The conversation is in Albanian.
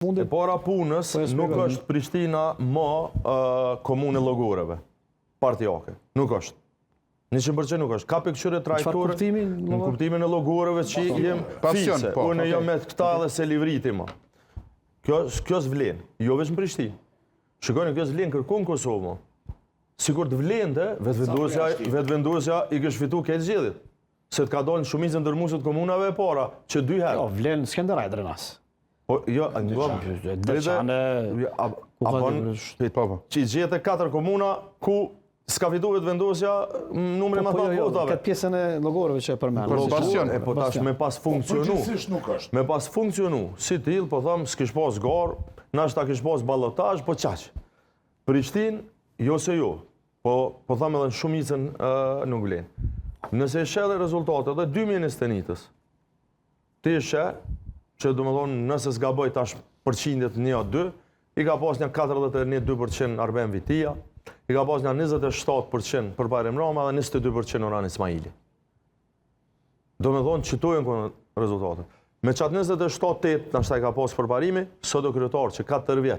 E Fundit, para punës Po, e nuk shpjegoj. është Prishtina më komunë e llogoreve partiake. Nuk është. 100% nuk është. Ka pikëqyre çfarë trajtore kuptimi? në kuptimin e llogoreve që jem Pasion, fise. po, Unë jam me këta edhe se livriti ma. Kjo kjo s'vlen, jo veç në Prishtinë. Shikoni, kjo s'vlen kërkon në Kosovë. mo. Sikur të vlente, vetëvendosja, vetëvendosja i kish fitu këtë zgjedhjet. Se të ka dalë në shumicën dërmuese të komunave e para, që dy herë. Jo, vlen Skenderaj Drenas. Po, jo, ngom. Deçane, A, ku a ka bon, të- Po, po. që i gjetë katër komuna ku s'ka fitu vetëvendosja numrin më Po, të jo, madh jo, votave. këtë pjesën e llogoreve që e përmend. Po, Pasion. E po tash me pas funksionu. Përgjithsisht nuk është. Me pas funksionu, si till, po them, s'kish pas garë, nashta kish pas balotazh, po qaq. Prishtinë, jo se jo, po, po them edhe në shumicën ë, nuk vlen. Nëse e sheh edhe rezultatet edhe 2021-ës, ti e sheh që do më thonë nëse s'gaboj tash përqindjet 1 a 2, i ka pas një 41-2% Arben Vitia, i ka pas një 27% për Bajram Rama dhe 22% Uran Ismaili. Do me thonë që to janë konë rezultatet. Me qatë 27-8, nashta i ka pas përparimi, sot do kryetar që 4 vjet